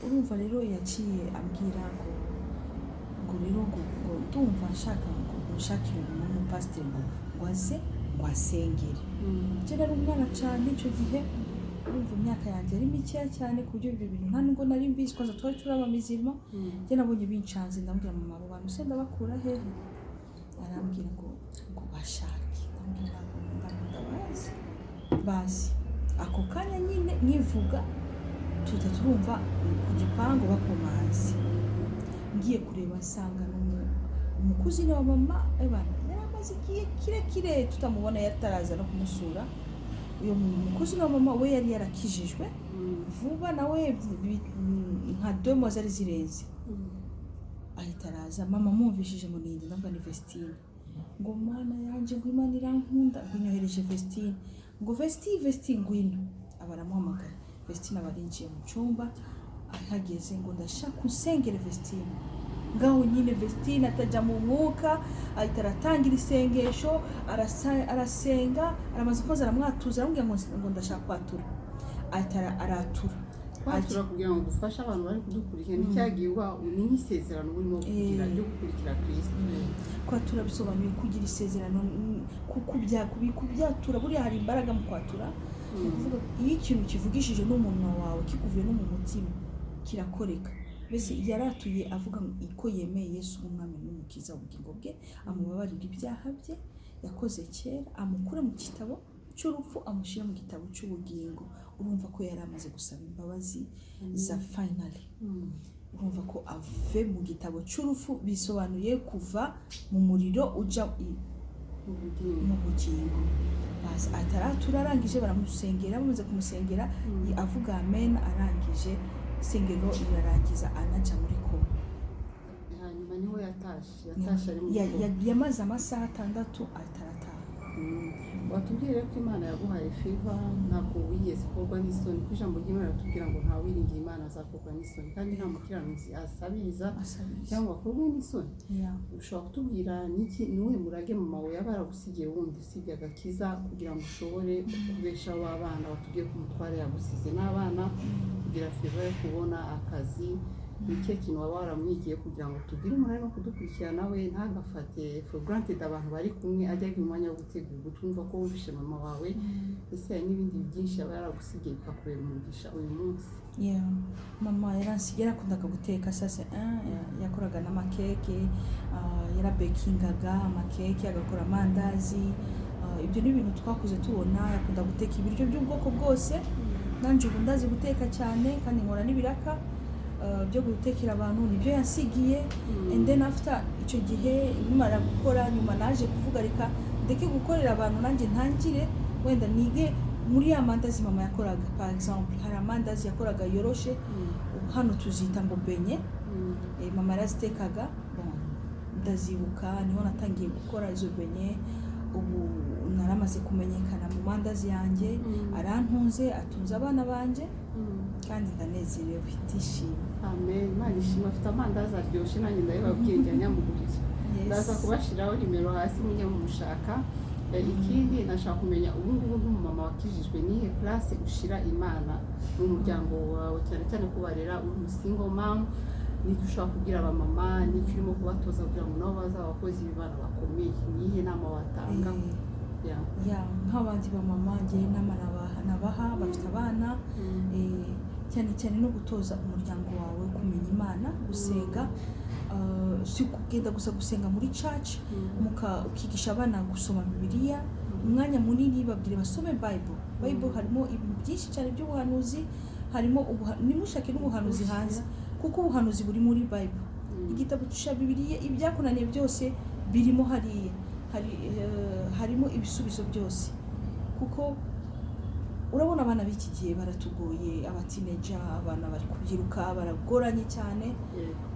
Urumva rero yaciye ambwira ngo rero ngo ndumva nshaka ngo mushakire umuntu w'umupasiteri ngo aze ngo asengere. Njye nari umwana cyane icyo gihe, urumva imyaka yanjye yari mikeya cyane, ku buryo ibyo bintu nta nubwo nari mbizi, kwanza twari turi abamizirima. Njye nabonye bincanze, ndamubwira: "Mama, abo bantu se ndabakura hehe?" Arambwira ngo bashake. Ndamubwira: "Ntabwo ndabazi." Basi ako kanya nyine nkivuga, tuhita turumva ku gipangu bakomanze. Ngiye kureba nsanga ni umukuzini wa mama. Ebana, yari amaze igihe kirekire tutamubona, yataraza no kumusura. Uyu mukuzini wa mama we yari yarakijijwe vuba nawe, nka 2 mois zari zirenze. Ahita araza. Mama amwumvishije ngo ninde, ndavuga ni Vestine. Ngo: "Mana yanjye," ngo: "Imana irankunda," ngo: "Inyohereje Vestine." Ngo: "Vesti, Vesti, ngwino." Aba aramuhamagaye. Vestine aba arinjiye mu cyumba. Ahageze ngo: "Ndashaka unsengere, Vestine." Ngaho nyine Vestine atajya mu mwuka, ahita aratangira isengesho, arasenga, aramaze koza, aramwatuza, aramubwira ngo ndashaka kwatura. Ahita aratura. Kwatura, kugira ngo dufashe abantu bari kudukurikira, ni cya gihe uba ni nk'isezerano urimo kugira ryo gukurikira Kirisito. Kwatura bisobanuye kugira isezerano, kubyatura. Buriya hari imbaraga mu kwatura. Ni ukuvuga iyo ikintu kivugishije n'umunwa wawe, kikuvuye no mu mutima, kirakoreka. Mbese yaratuye avuga ko yemeye Yesu nk'umwami n'umukiza ubugingo bwe, amubabarira ibyaha bye yakoze kera, amukure mu gitabo cy'urupfu amushyire mu gitabo cy'ubugingo. Urumva ko yari amaze gusaba imbabazi za finally. Urumva ko ave mu gitabo cy'urupfu bisobanuye kuva mu muriro ujya mu bugingo. Basi ataratura, arangije baramusengera. Bamaze kumusengera avuga amen, arangije isengero rirarangiza, anajya muri coma. Hanyuma niho yatashe ari muri coma. Yamaze amasaha 6 atarataha. Watubwiye ko Imana yaguhaye favor, ntabwo wigeze ukorwa n'isoni, ko ijambo ry'Imana riratubwira ngo ntawiringiye Imana azakorwa n'isoni, kandi nta mukiranutsi asabiriza Asabiriza. cyangwa akorwe n'isoni. Ushobora kutubwira niki, ni uwuhe murage mama wawe yaba yaragusigiye wundi usibye agakiza, kugira ngo ushobore kubeshaho abana? Watubwiye ko umutware yagusize n'abana, kugira favor yo kubona akazi, ni ikihe kintu waba waramwigiye, kugira ngo tubwire umuntu arimo kudukurikira nawe ntagafate for granted abantu bari kumwe, ajya agira umwanya wo gutegura? Twumva ko wumvishe mama wawe, ese hari n'ibindi byinshi yaba yaragusigiye bikakubera umugisha uyu munsi? Yeah. Mama yarakundaga guteka. Sasa yakoraga n'amakeke, yarabekingaga amakeke, agakora amandazi. Ibyo ni ibintu twakuze tubona. Yakunda guteka ibiryo by'ubwoko bwose. Nanjye ubu ndazi guteka cyane, kandi nkora n'ibiraka byo gutekera abantu. Nibyo yansigiye. And then after icyo gihe nkimara gukora, nyuma naje kuvuga: "Reka ndeke gukorera abantu, nanjye ntangire wenda nige muri ya mandazi mama yakoraga." Par exemple, hari amandazi yakoraga yoroshe, hano tuzita ngo beignets. Mama yarazitekaga. Bon, ndazibuka, niho natangiye gukora izo beignets. Ubu naramaze kumenyekana mu mandazi yanjye. Arantunze, atunze abana banjye, kandi ndanezerewe, ndishimye. Amen, Imana ishimwe. Afite amandazi aryoshye, nanjye ndabibabwiye, njya nyamugurira. Ndaza kubashyiraho nimero hasi mujye mumushaka. Ikindi nashaka kumenya, ubu ngubu nk'umumama wakijijwe, nihe place ushyira Imana mu muryango wawe, cyane cyane ko barera uri umu single mom? N'icyo ushobora kubwira abamama, n'icyo urimo kubatoza kugira ngo nabo bazabe abakozi b'Imana bakomeye, niyihe nama watanga? Ya, nk'abandi bamama, ngewe inama nabaha bafite abana, cyane cyane no gutoza umuryango wawe kumenya Imana, gusenga. Si kugenda gusa gusenga muri church, ukigisha abana gusoma Bibiliya umwanya munini. Babwire basome Bible. Bible harimo ibintu byinshi cyane by'ubuhanuzi, harimo nimushake n'ubuhanuzi hanze, kuko ubuhanuzi buri muri Bible, igitabo cya Bibiliya. Ibyakunaniye byose birimo hariya, harimo ibisubizo byose. Kuko urabona abana b'iki gihe baratugoye, aba teenager, abana bari kubyiruka baragoranye cyane.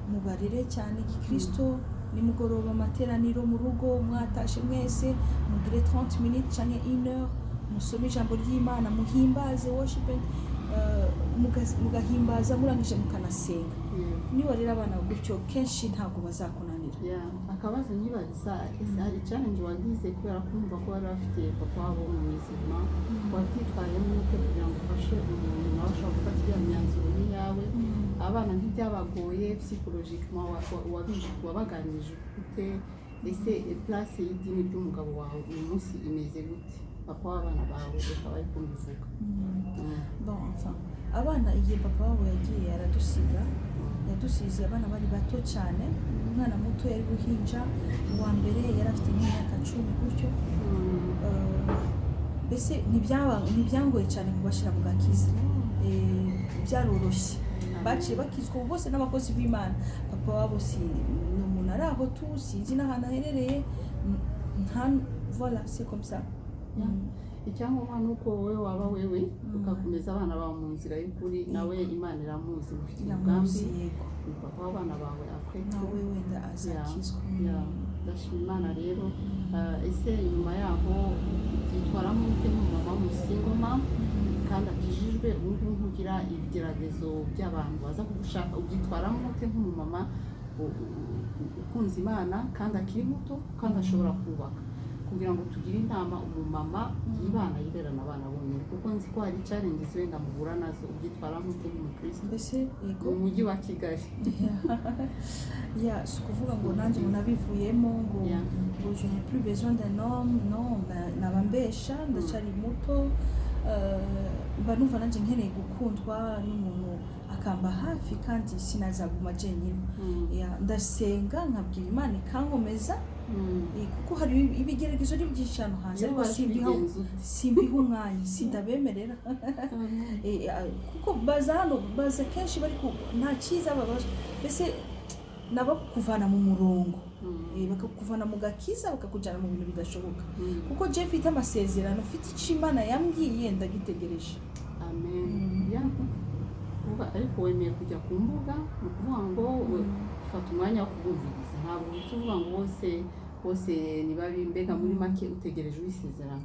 Mubarere cyane gikristo. Nimugoroba amateraniro mu rugo, mwatashe mwese, mugire 30 minutes cyangwa une heure, musome ijambo ry'Imana, muhimbaze, worship, mugahimbaza, murangije mukanasenga. Niba rero abana gutyo, kenshi ntabwo bazakunanira. Yeah. Akabazo nyibariza, ese hari challenge wagize kubera kumva ko bari bafite papa wabo mu muzima? Wabyitwayemo ute kugira ngo ufashe umuntu nawe ashobora gufata iriya myanzuro nk'iyawe? Abana ntibyabagoye psychologiquement? Wabaganirije gute? Ese place y'idini ry'umugabo wawe uyu munsi imeze gute, papa w'abana bawe? Reka bari kumbivuga. Bon, enfin, abana, igihe papa wabo yagiye aradusiga, yadusize abana bari bato cyane. Umwana muto yari guhinja, uwa mbere yari afite nk'imyaka 10 gutyo. Mbese ntibyangoye cyane kubashyira mu gakiza. Byaroroshye, baciye bakizwa ubu bose n'abakozi b'Imana. Papa wabo si ni umuntu ari aho tu, sinzi n'ahantu aherereye, nta, voilà, c'est comme ça. Icyangombwa ni uko wowe waba wewe ugakomeza abana bawe mu nzira y'ukuri. Nawe Imana iramuzi, ufite umugambi. Iramuzi, yego. Ni papa w'abana bawe après tout. Nawe wenda azakizwa. Ndashima Imana rero. Ese nyuma yaho byitwaramo ute nk'umumama w'umu single mom kandi akijijwe? Ubu ngubu ntugira ibigeragezo by'abantu baza kugushaka? Ubyitwaramo ute nk'umumama ukunze Imana kandi akiri muto kandi ashobora kubaka, kugira ngo tugire inama umumama yibana, yiberana abana bonyine? Kuko nzi ko hari challenges wenda muhura nazo. Ubyitwaramo ute nk'umukristo Mbese, yego. mu mujyi wa Kigali? Ya, si ukuvuga ngo nanjye ngo nabivuyemo, ngo ngo je n'ai plus besoin d'un homme, non, naba mbesha. Ndacyari muto. Mba numva nanjye nkeneye gukundwa n'umuntu akamba hafi, kandi sinazaguma jenyine. Ya, ndasenga nkabwira Imana ikankomeza. Kuko hari ibigeragezo ni byinshi hano hanze. Iyo Ariko baje simbiha ubigenza ute? Simbiha umwanya, sindabemerera. Kuko baza hano, baza kenshi bari nta cyiza babaje, mbese nabo kukuvana mu murongo. Bakakuvana mu gakiza, bakakujyana mu bintu bidashoboka. Kuko je mfite amasezerano, mfite icyo Imana yambwiye, ndagitegereje. Amen. Ya, kuvuga ariko wemeye kujya ku mbuga, ni ukuvuga ngo ufata umwanya wo kubumviriza. Ntabwo uhita uvuga ngo bose bose ni babi. Mbega muri make utegereje uwisezerano.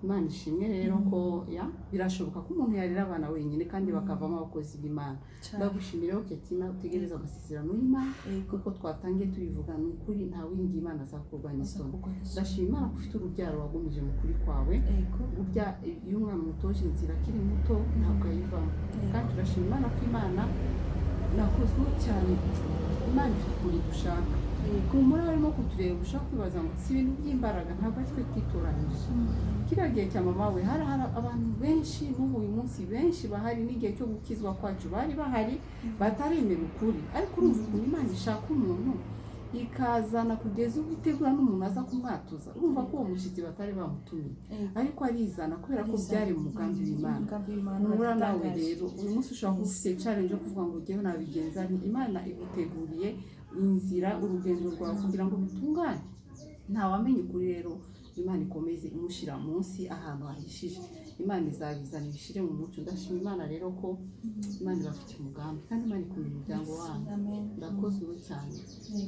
Imana ishimwe rero ko, ya, birashoboka ko umuntu yarera abana wenyine kandi bakavamo abakozi b'Imana. Cyane. Ndagushimira rero, Ketina, utegereza amasezerano y'Imana. Yego. Kuko twatangiye tubivuga, ni ukuri nta wiringiye Imana azakurwanya isoni. Azakurwanya isoni. Ndashima Imana ko ufite urubyaro wagumije mu kuri kwawe. Burya iyo umwana umutoje inzira akiri muto ntabwo ayivamo. Kandi turashima Imana ko Imana nakozweho cyane, Imana ifite ukuntu dushaka. Humura, barimo kutureba, ushaka kwibaza ngo si ibintu by'imbaraga, ntabwo ari twe twitoranyije. Kiriya gihe cya mama we hari abantu benshi, n'ubu uyu munsi benshi bahari, n'igihe cyo gukizwa kwacu bari bahari bataremera ukuri. Ariko urumva ukuntu Imana ishaka umuntu ikazana kugeza ubwo itegura n'umuntu aza kumwatuza. Urumva ko uwo mushyitsi batari bamutumiye, ariko arizana kubera ko Arizana. byari mu mugambi w'Imana. Umugambi w'Imana Humura nawe. uratangaje. Rero uyu munsi ushobora kuba ufite challenge yo kuvuga ngo ugewe nabigenza nti? Imana iguteguriye inzira, urugendo rwawe kugira ngo bitungane. Ntawamenya ukuri rero. Imana ikomeze imushyira munsi ahantu hahishije, Imana izabizana ibishyire mu mucyo. Ndashima Imana rero ko Imana ibafitiye umugambi kandi Imana ikunda umuryango wanyu. Amen. Ndakozweho cyane.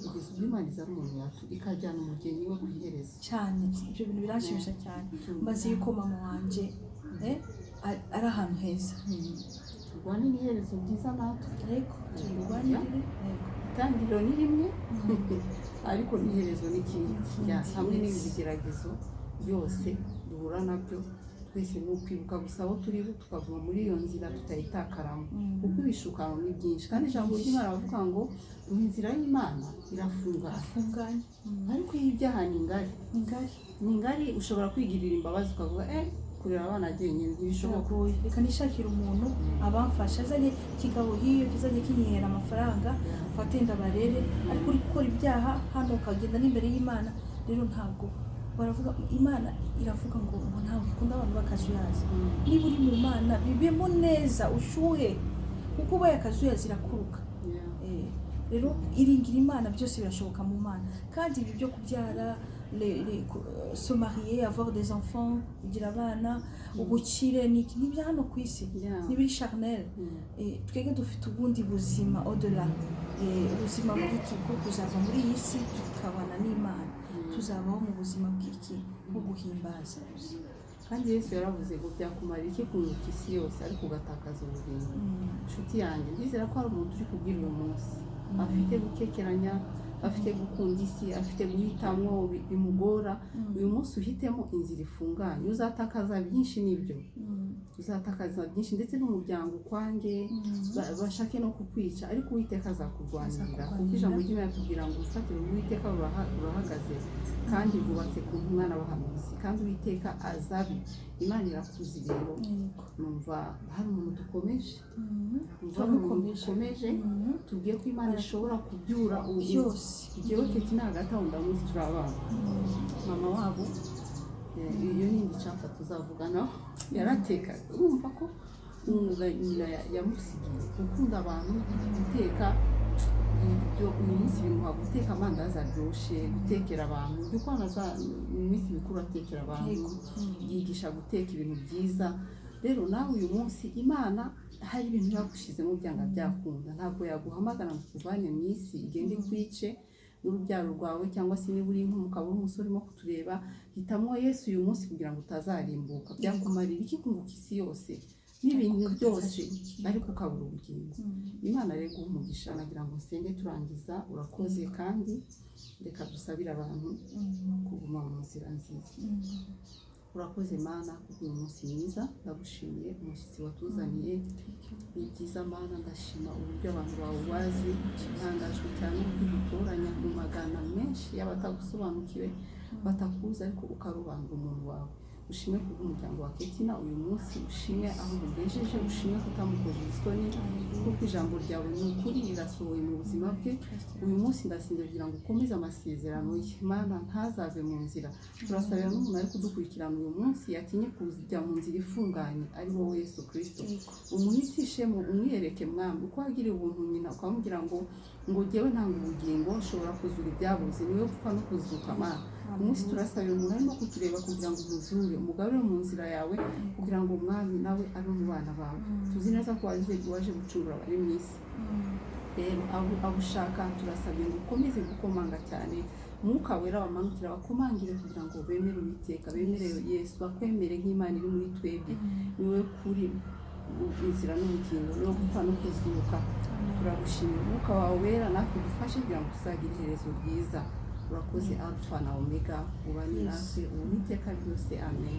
Kugeza ubwo Imana izana umuntu yatu ikajyana umugeni we ku iherezo. Cyane, ibyo bintu biranshimisha cyane. Mbazi yuko mama wanje ari ahantu heza. Turwane n'iherezo ryiza natwe. Yego, tubirwanirire, yego. Itangiriro ni rimwe ariko n'iherezo ni ikindi. Ya, hamwe n'ibi bigeragezo byose duhura nabyo twese, ni ukwibuka gusa abo turi bo, tukaguma muri iyo nzira tutayitakaramo, kuko ibishukano ni byinshi. Kandi ijambo ry'Imana bavuga ngo inzira y'Imana irafungana. Afunganye. Ariko iyo ibyaha ni ngari. Ni ngari. Ni ngari, ushobora kwigirira imbabazi ukavuga kurera abana jyenyine ntibishoboka. Biragoye, reka nishakire umuntu abamfasha, azanye kigabo hiyo kizajya kinyihera amafaranga, mfate ndabarere. Ariko uri gukora ibyaha hano ukagenda n'imbere y'Imana rero, ntabwo baravuga, Imana iravuga ngo ntabwo ikunda abantu b'akazuyazi. Niba uri mu Mana, bibemo neza, ushuhe, kuko ubaye akazuyazi irakuruka. Rero iringira Imana, byose birashoboka mu Mana. Kandi ibi byo kubyara, se marier, avoir des enfants, kugira abana, ubukire, ni iki, n'ibya hano ku isi, n'ibiri charnel. Twebwe dufite ubundi buzima au delà, ubuzima bw'iki, bwo kuzava muri iyi si tukabana n'Imana. Tuzabaho mu buzima bw'iki, bwo guhimbaza gusa. Kandi Yesu yaravuze ngo byakumara iki kunguka isi yose ariko ugatakaza ubugingo? Inshuti yanjye, ndizera ko hari umuntu uri kubwira uyu munsi afite gukekeranya, afite gukunda isi, afite guhitamo bimugora. Uyu munsi uhitemo inzira ifunganye, uzatakaza byinshi, nibyo. Uzatakaza byinshi, ndetse n'umuryango ukwange, bashake no kukwica, ariko Uwiteka azakurwanirira, kuko Azakurwanirira. ijambo ry'Imana tubwira ngo urufatiro rw'Uwiteka rurahagaze kandi rwubatse ku ntumwa n'abahanuzi, kandi Uwiteka azabi. Imana irakuzi rero. Numva hari umuntu dukomeje. Numva hari umuntu Turamukomeje. dukomeje, tubwiye ko Imana ishobora kubyura ubu Byose. Njyewe Keti ni hagati aho ndamuzi, turi abana. Mama wabo, iyo ni indi chapter tuzavuganaho, yaratekaga. Urumva ko umwuga nyina yamusigiye, gukunda abantu, guteka, ibyo uyu munsi bimuha guteka amandazi aryoshye, gutekera abantu, byo kwamaza mu minsi mikuru atekera abantu. Yigisha guteka ibintu byiza. Rero nawe uyu munsi Imana hari ibintu yagushyizemo, byanga byakunda. Ntabwo yaguhamagara ngo ikuvane mu isi, igende ikwice n'urubyaro rwawe, cyangwa se niba uri nk'umugabo w'umusore urimo kutureba, hitamo Yesu uyu munsi kugira ngo utazarimbuka. Byakumarira iki kunguka isi yose n'ibintu byose, ariko ukabura ubugingo? Imana rero iguhe umugisha. Nagira ngo nsenge turangiza. Urakoze, kandi reka dusabire abantu kuguma mu nzira nziza. Urakoze Mana kubw'uyu munsi mwiza. Ndagushimiye umushyitsi watuzaniye, ni byiza Mana. Ndashima uburyo abantu bawe bazi. Ntangajwe cyane n'uburyo udutoranya mu magana menshi y'abatagusobanukiwe, batakuzi, ariko ukarobanura umuntu wawe. Ushime kubw'umuryango wa Ketina uyu munsi, ushime aho umugejeje, ushime kutamukojeje isoni, kuko ijambo ryawe ni ukuri, rirasohoye mu buzima bwe. Uyu munsi ndasenze kugira ngo ukomeze amasezerano ye, Mana, ntazave mu nzira. Turasabira n'umuntu ari kudukurikirana uyu munsi yatinye kujya mu nzira ifunganye, ari wowe Yesu Kirisito, umuhitishemo, umwiyereke Mwami, uko wagiriye ubuntu nyina ukamubwira ngo jyewe ntanga ubugingo, nshobora kuzura ibyabuze, niwe gupfa no kuzuka. Mana, umunsi turasabira umuntu arimo kutureba kugira ngo umuzure, umugarure mu nzira yawe, kugira ngo Umwami nawe abe mu bana bawe. Tuzi neza ko waje gucungura abari mu isi. Rero abo ushaka, turasabye ngo ukomeze gukomanga cyane, Mwuka Wera wamanukira bakomangire kugira ngo bemere Uwiteka, bemere Yesu, bakwemere nk'Imana iri muri twebwe. Niwe kuri, inzira n'ubugingo, niwe gupfa no kuzuka. Turagushimira Umwuka wawe Wera natwe udufashe kugira ngo tuzagire iherezo ryiza. Urakoze, Alpha na Omega, ubane natwe ubu n'iteka ryose. Amen.